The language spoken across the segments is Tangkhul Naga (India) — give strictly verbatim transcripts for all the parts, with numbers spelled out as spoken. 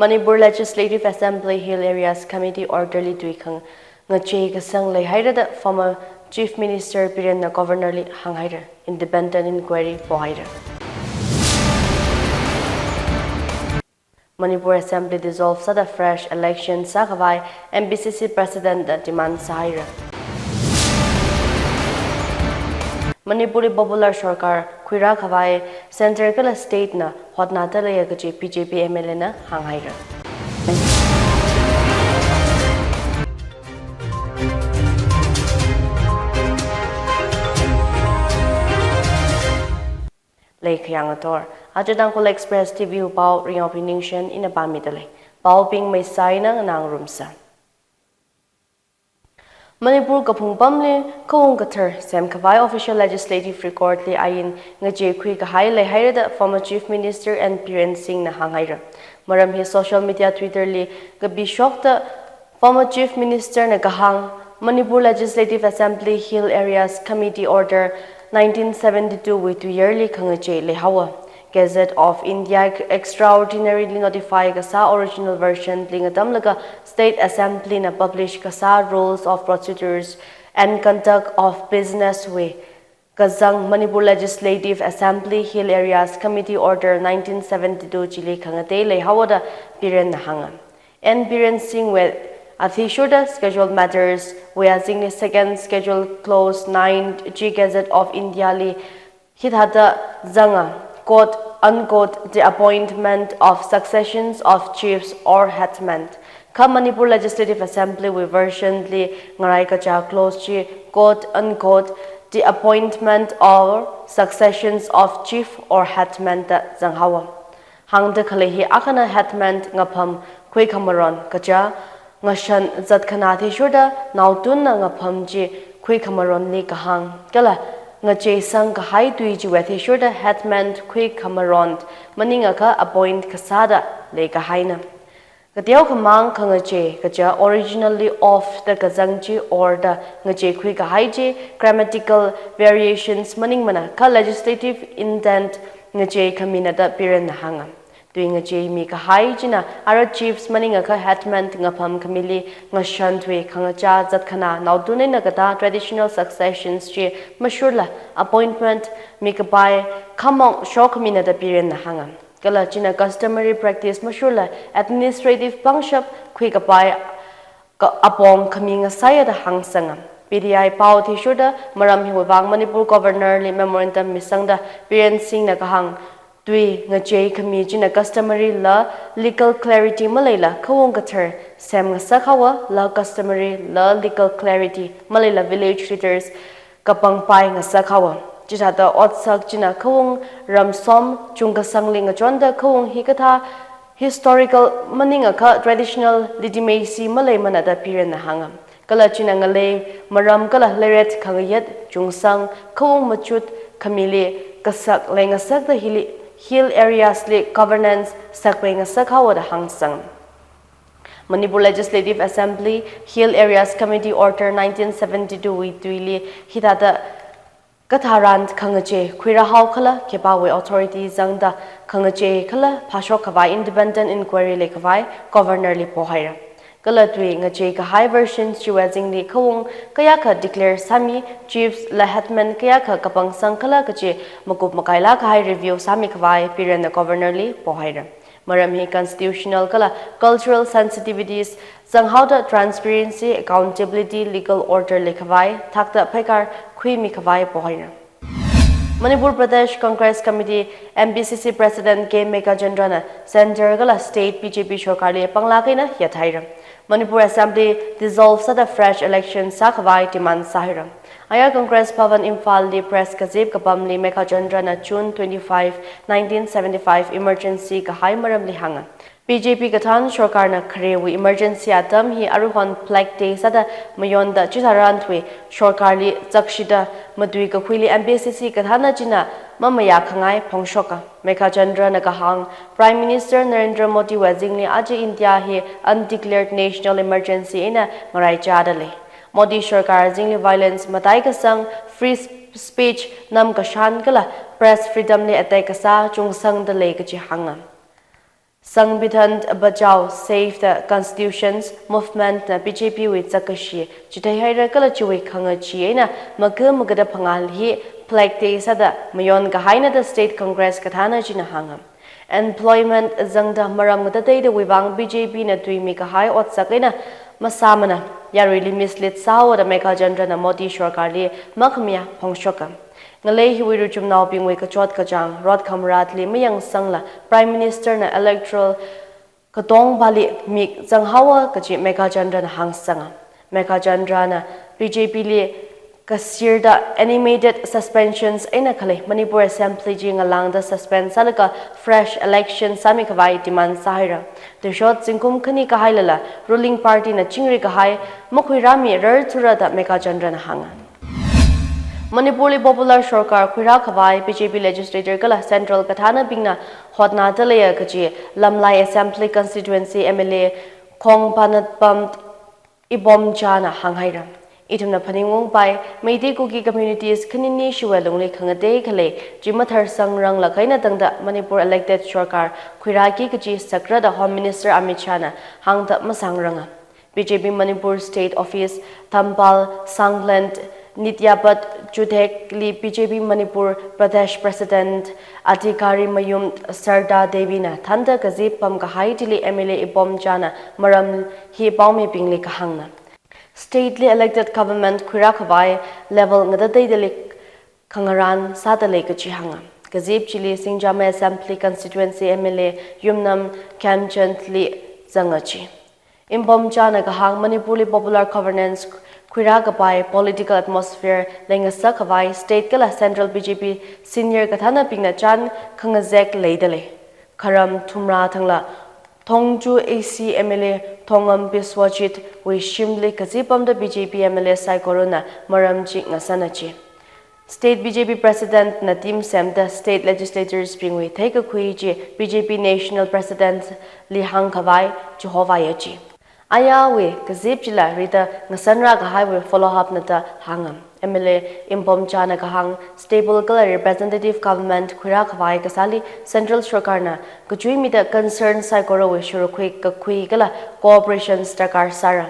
Manipur Legislative Assembly Hill Areas Committee order li tui khangachei kasang leihaira da former Chief Minister Birenna Governor li hānghaira. Independent inquiry pohaira. Manipur Assembly dissolve sāda fresh election sākhavai M P C C President na demand sāhaira. Manipur li popular sorkar khuirākhavai Centre kala State na hotnāda leiya kaji B J P M L A na hānghaira. Leikhayang athor, aja Tangkhul Express T V wui pao Ringyao Piningshen ina pāmida lei. Paobing maisai na nganāngarumsa. Manipur kaphung pamli khaung kathar semkhavai official legislative record li ain ngacheikhui kahai leihaira da former Chief Minister N Biren Singh na hānghaira. Maram hi social media Twitter li kapishokta former Chief Minister na kahāng, Manipur Legislative Assembly Hill Areas Committee Order nineteen seventy-two wui tuiyarli khangachei leihaowa. Gazette of India extraordinarily notify kasā original version li ngatamlaga State Assembly na publish kasā Rules of Procedures and Conduct of Business wui kazang Manipur Legislative Assembly Hill Areas Committee Order nineteen seventy-two chili khangatei leihaowa da Biren na hānga. N Biren Singh wui athishurda Scheduled Matters wui azingli second schedule clause nine chi Gazette of India li hithāda zanga, quote unquote, the appointment of successions of chiefs or headmen. Kha Manipur Legislative Assembly wui version li ngarai kaja clause chi, quote unquote, the appointment or successions of chief or headmen da zanghaowa. Hāngda khalei hi akhana headman ngapham khuikhamaron kaja, ngashan zatkhana athishurda naotunna ngapham chi khuikhamaronli kahāng, kala ngacheisang kahai tui chiwui athishurda headman khuikhamaron maningakha appoint kasāda leikahaina. Kateokhamang khangachei kaja originally of da kazang chi or da ngacheikhui kahai chi grammatical variations maningmana, kha legislative intent ngacheikhamina da Biren na hānga. Tui ngacheimi kahai china ara chiefs maningakha headman ngapham khamili ngashan tui khangachā zatkhana naotun eina katā traditional successions chi mashurla appointment mikapai khamong shokhamina da Biren na hānga. Kala china customary practice mashurla administrative pangshap khuikapai ka apong khami ngasāya da hāngsanga. P T I pao athishurda maram hiwui vang Manipur Governor li memorandum misangda Biren Singh na kahāng, tui ngacheikhami china customary la legal clarity maleila khaung kathar semngasakhaowa, la customary la legal clarity maleila village leaders kapangpai ngasakhaowa. Chithāda otsak china khaung ramsom chungkasangli ngachonda khaung hikathā historical maningakha traditional legitimacy maleimana da Biren na hānga. Kala china ngalei maram kala leiret khangayet chungsang khaung machut khamili kasak leingasakda hili hill areas li governance sakpai ngasakhaowa da hāngsang. Manipur Legislative Assembly Hill Areas Committee Order nineteen seventy-two wui tuili hithāda katharan khangachei khuirāhao khala khipāwui authority zangda khangachei khala phāshok khavai independent inquiry leikhavai Governor li pohaira. Kala tui ngachei kahai version chiwui azingli khaung kayākha declare sāmi, chiefs la headman kayākha kapangsang khala kachi makup makaila kahai review sāmi khavai Biren na Governor li pohaira. Maram hi constitutional kala cultural sensitivities zanghaoda transparency, accountability, legal order leikhavai thakta phaikar khuimi khavai pohaira. Manipur Pradesh Congress Committee M P C C President K Meghachandra na Centre kala State B J P sorkar li panglāk eina yathaira. Manipur Assembly dissolve sāda fresh election sākhavai demand sāhaira. Aya Congress Bhavan Imphal li press kazip kapamli Meghachandra na June twenty-five, nineteen seventy-five emergency kahai maramli hānga. B J P kathān sorkarna kharewui emergency atam hi aruihon Black Day sāda mayonda chitharan tui sorkarli chakshida matui kakhuili M P C C kathāna china mamayā khangai phongshoka. Meghachandra na kahāng, Prime Minister Narendra Modi wui azingli aja India hi undeclared national emergency eina ngaraichāda lei. Modi sorkar azingli violence mataikasang, free sp-, speech namkashan kala press freedom li attack kasā chungsangda lei kaji hānga. Sangbidhan Bachao Save the Constitutions Movement na B J P wui zakkashi chitheihaira kala chiwui khangachee eina May maga da phangā hi Flag Day sāda mayon kahaina da State Congress kathāna china hānga. Employment zangda maram ngatateidawui vang B J P na tuimi kahai otsak eina masāmana. Yaruili mislead sāhaowa da Meghachandrana Modi sorkarli makhamayā phongshoka. Ngalei hiwui ruchumnaobingwui kachot kachāng rot khamratli mayangsangla Prime Minister na electoral katongpali mik zanghaowa kaji Meghachandrana hāngsanga. Meghachandrana B J P li kasirda animated suspensions eina khalei Manipur Assembly chi ngalāngda suspend sālaga fresh election sāmi khavai demand sāhaira. Tuishot zingkum khani kahailala ruling party na chingri kahai makhuirāmi rarthura da Meghachandrana hānga. Manipurli popular sorkar khuirā khavai B J P legislator kala central kathānabingna hotnada leiya kaji Lamlai Assembly Constituency M L A Khongpanatpam Ibomchana hānghaira. Ithumna phaningungpai, Meitei Kuki communities khanini shiwui lungli khangatei khalei chi mathārsangranglakha eina tangda Manipur elected sorkar khuirāki kaji sakra da Home Minister Amit Shahna hāngda masāngranga. B J P Manipur State Office, Thampal, Sangland, Nityapat Chuthekli B J P Manipur Pradesh President Adhikari Mayum Sarda Devina thānda kazip pam kahai chili M L A Ibomchana maram hi paomibingli kahāngna. State li elected government khuirā khavai level ngatateidali khangarān sāda lei kaji hānga. Kazip chili Singjamei Assembly Constituency M L A Yumnam Khemchand li zanga chi. Ibomchana kahāng Manipurli popular governance khuirā kapai political atmosphere leingasak khavai state kala central B J P senior kathānabingna chān khangazek leida lei. Kharam thumrā thangla Thongju A C M L A Thongam Biswajit wui shimli kazip pamda B J P M L A saikorana maram chi ngasana chi. State B J P President na team semda state legislators bingwui theikakhui chi B J P National President li hāng khavai chihovaiya chi. Ayāwui kazip chila rida ngasanrā kahaiwui follow up na da hānga. M L A Ibomchana kahāng stable kala representative government khuirā khavai kasāli central sorkarna kachuimida concern saikorawui shurkhui kakhui kala cooperation darkar sāra.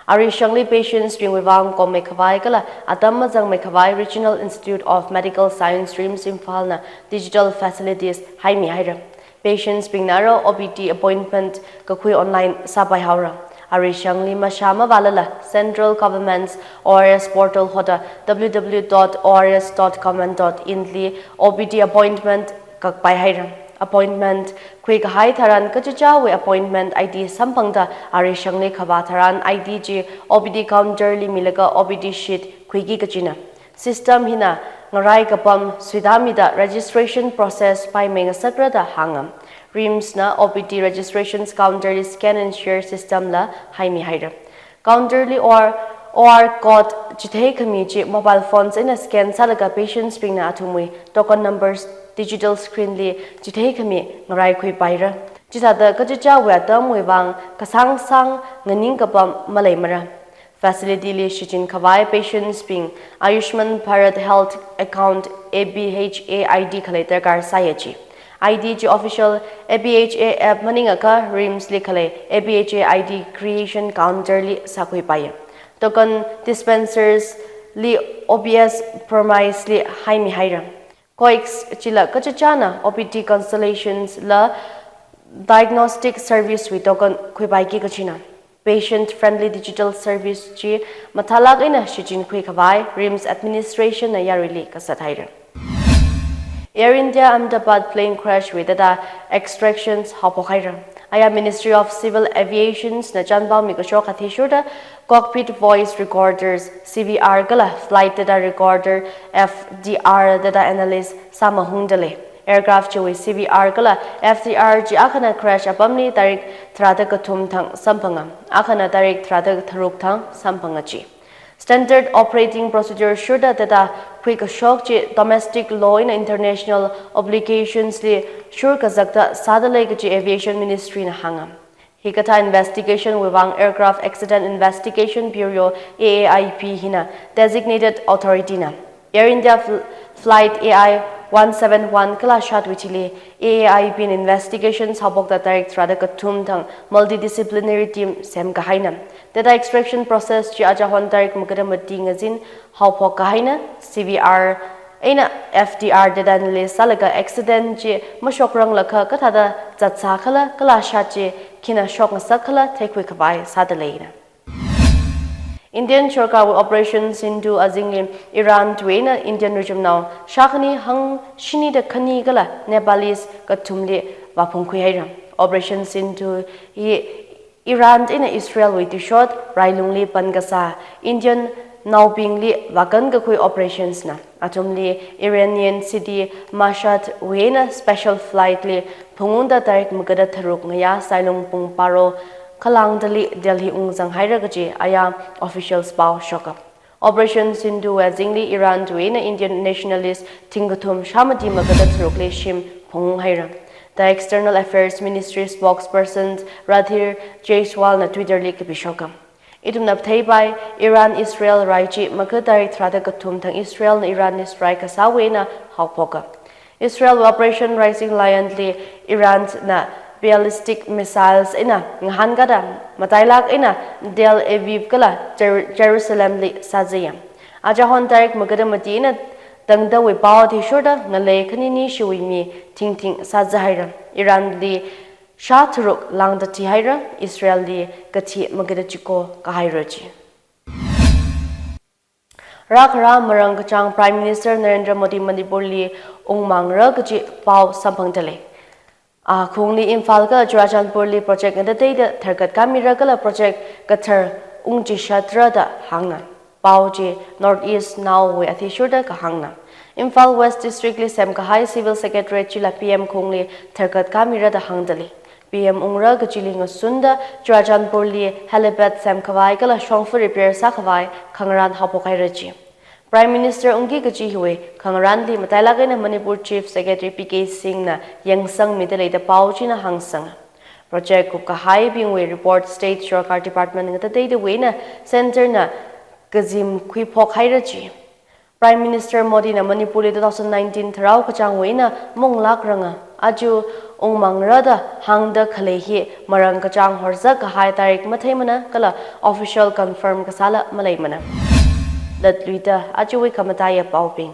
Arishangli patients bingwui vang kommei khavai kala atam mazangmei khavai Regional Institute of Medical Science RIMS Imphal na digital facilities haimihaira. Patients bingna ro O P D appointment kakhui online sāpaihaora. Arishangli mashā mavālala central government's O R S portal hoda W W W dot O R S dot government dot in li O P D appointment kakpaihaira. Appointment khuikahai tharan kachichāwui appointment I D samphangda arishangli khavā tharan I D chi O P D counter li milaga O P D sheet khuiki kajina. System hina ngarai kapam suitāmida registration process paimei ngasakra da hānga. RIMS na O P D registrations counter li scan and share system la haimihaira. Counter li O R, O R code chitheikhami chi mobile phones eina scan sālaga patients bingna athumwui token numbers digital screen li chitheikhami ngaraikhuipaira. Chithāda kachichāwui atamwui vang kasāngsang nganing kapam maleimara. Facility li shichin khavai patients bing Ayushman Bharat Health Account A B H A I D khalei darkar sāya chi. I D chi official A B H A app maningakha RIMS li khalei A B H A I D creation counter li sākhuipaiya. Token dispensers li O P S premise li haimihaira. COICS chila kachichāna O P D consultations la diagnostic service wui token khuipaiki kajina. Patient friendly digital service chi mathālāk eina shichinkhui khavai RIMS administration na yaruili kasathaira. Air India Ahmedabad plane crash wui data extractions haophokhaira. Aya Ministry of Civil Aviations na chānpaomi kashok athishurda cockpit voice recorders, C V R kala flight data recorder, F D R data analyze sāmahungda lei. Aircraft chiwui C V R kala F D R chi akhana crash apamli tarik tharāda kathum thang samphanga, akhana tarik tharāda tharuk thang samphanga chi. Standard operating procedure shurda data khuikashok chi domestic law eina international obligations li shurkazakta sāda lei kaji Aviation Ministry na hānga. Hikathā investigation wui vang Aircraft Accident Investigation Bureau, A A I B, hina designated authority na. Air India fl-, flight A I one seven one kala shatwui thili A A I B na investigation haophokda tarik tharāda kathum thang multidisciplinary team semkahaina. Data extraction process chi aja hon tarik magada mati ngazin haophokkahaina. C V R eina F D R data analysis sālaga accident chi mashokranglakha kathāda zatsā khala kala shat chi khina shokngasak khala theikhuikhavai sādaleina. Indian sorkarwui Operation Sindoor azingli Iran tuina Indian richumnao shākhani hangshini da khani kala Nepalese kathumli vāphungkhuihaira. Operation Sindoor hi Iran eina Israelwui tuishot railungli pankasā Indian naobingli vākankakhui operations na. Athumli Iranian city Mashhad wui eina special flight li phungungda tarik magada tharuk ngayā sailung pung paro khalangdali Delhi ungzanghaira kaji aya officials pao shoka. Operation Sindoor azingli Iran tuina Indian nationalist thingkathum shāmati magada tharukli shim phungunghaira da External Affairs Ministry spokesperson Randhir Jaiswal na Twitter li kapishoka. Ithumna phatheipai, Iran Israel rai chi magada tarik tharāda kathum thang Israel na Iran li strike kasāwui eina haophoka. Israel Operation Rising Lion li Iran na ballistic missiles eina ngahānkada matailak eina Tel Aviv kala Jer-, Jerusalem li sāzaya. Aja hon tarik magada mati eina tangdawui pao athishurda ngalei khanini shiwui mi thingthing sāzahaira. Iran li shā tharuk lāngda thihaira, Israel li kathi magada chiko kahaira chi. Rākhara marāngkachāng Prime Minister Narendra Modi Manipur li ungmāngra kaji pao samphangdalei. Akhungli Imphal kala Churachandpur li project ngatateida tharkat kāmira kala project kathar ungchishatra da hāngna. Pao chi North East Now wui athishurda kahāngna. Imphal West District li semkahai Civil Secretariat chila P M khungli tharkat kāmira da hāngdalei. P M ungra kachili ngasunda Churachandpur li helipad semkhavai kala shongfa repair sākhavai khangarān haophokhaira chi. Prime Minister ungki kachi hiwui khangarānli matailak eina Manipur Chief Secretary P K Singh na yangsangmidalei da pao china hāngsanga. Project kupkahaibingwui report State Sorkar Department ngatateidawui eina Centre na kazim khuiphokhaira chi. Prime Minister Modi na Manipur li two thousand nineteen tharao kachāngwui eina maunglākranga. Aja ungmāngra da hāngda khalei hi marāngkachāng horzak kahai tarik matheimana kala official confirm kasāla maleimana. Latluida ajawui khamataiya paobing.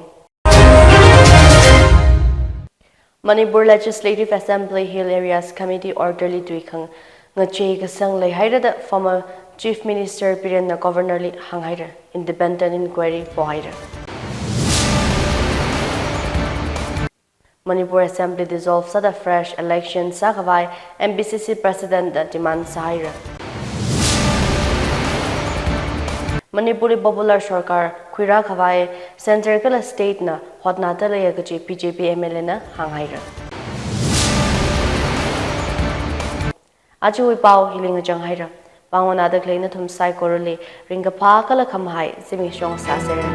Manipur Legislative Assembly Hill Areas Committee order li tui khangachei kasang leihaira da former Chief Minister Biren na Governor li hānghaira, independent inquiry pohaira. Manipur Assembly dissolve sāda fresh election sākhavai M P C C President na demand sāhaira. Manipur li popular sorkar khuirākhavai Centre kala State na hotnādaleiya kaji B J P M L A na hānghaira. Ajawui pao hili ngachanghaira. Pao nganāda khalei nathum saikorali ringkaphā kala khamahai zimiksho sāsera.